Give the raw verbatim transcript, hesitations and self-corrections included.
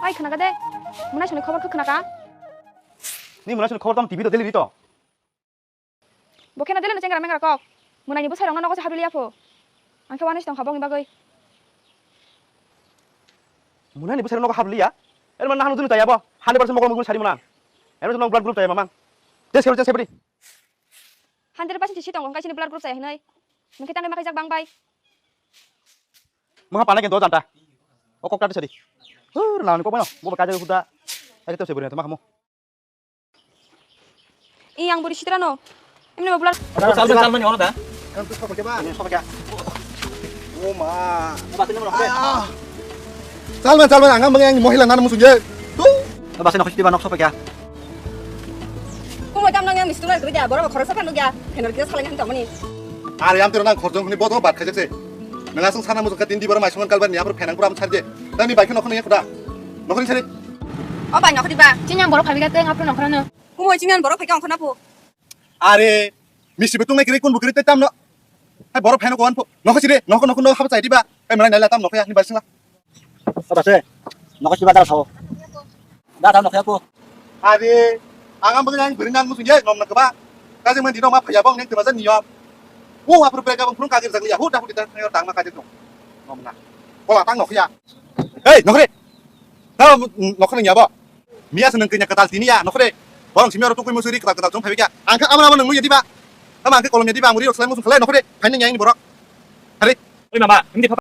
Ai khwnaka de, mwnai songni khobor khe khwnaka? Ni mwnai songni khobor tamo T V to deli rito. Bo kheno deli no chengra mengra kok. Mwnai ni bwsai rokno nogo se habli yapho. Ang khe wani tong kha bongni bagwi. Mwnai ni bwsai rokno nogo habli ya? Er man nahanu dunu tayabo. Hundred percent mokol mukul sari mwnang. Er man blood group tayama mang. Test khe test khe bri. Hundred percent si tongo, kaisini blood group saya hinoi. Mungkin tangkai makai jak bang bai. Mungha panai kento janta. O kok tadi sadi. Hur, nang ko mano, bo kaje huda. Ek to se buri na tama kamo. I yang buri sitra no. Emne blood. Salman, Salman, ni ono da? Kan tu sopa ke ba? Sopa ke? O ma. Ba tini mo. Ah. Salman, Salman, ang ang yang mohila nan musung je. Tu. Ba se nok siti ba nok sopa ke? Kumo tam nang yang mistu lai gwi da, borok khoroksa phan lugya. Phenor kisa salai nang tamani. Are am tero nang khorjong hwnwi bodo bat khaijak se. Nang aswng sana musung kha tindi borok maisung kalbar ni apor phenang pura am sarje. Nang ni bai khe nokhon ya khuda. Nokhon sari. O bai nokhon ba. Chini ang borok phabi kha teng apro nokhon no. Kumo chini ang borok phaikha ongkhon apo. Are misti betung nai kiri kun bukiri te tam no. Hai borok phenok wan pho. Nokhon siri. Nokhon nokhon no hap chai diba. Kai mara nai la tam nokhon ya ni bai singla. O base, nokho siba dal sao. Da dal nokho ko. Are, ang ang bagwi ang bwrwi nang musung ye nom na kwbang. Kajeng man dino ma phaya bong nek tuma jan niyom. O apur preka bong phurung kagir jagli ya. Hu da hu da tang ma kajeng no. Nom na. Kola tang nokho ya. Hei, nokho re. Ta nokho nang ya bo. Miya se nang kenya katal tini ya nokho re. Borong simi aro tukui musuri katal katal jong phabi kya. Ang kha amra amra nang nung ya diba. Tama ang kha kolom ya diba ang ri rok selai musung khalai nokho re. Phain nang ya ni borok. Are. Oi mama, hindi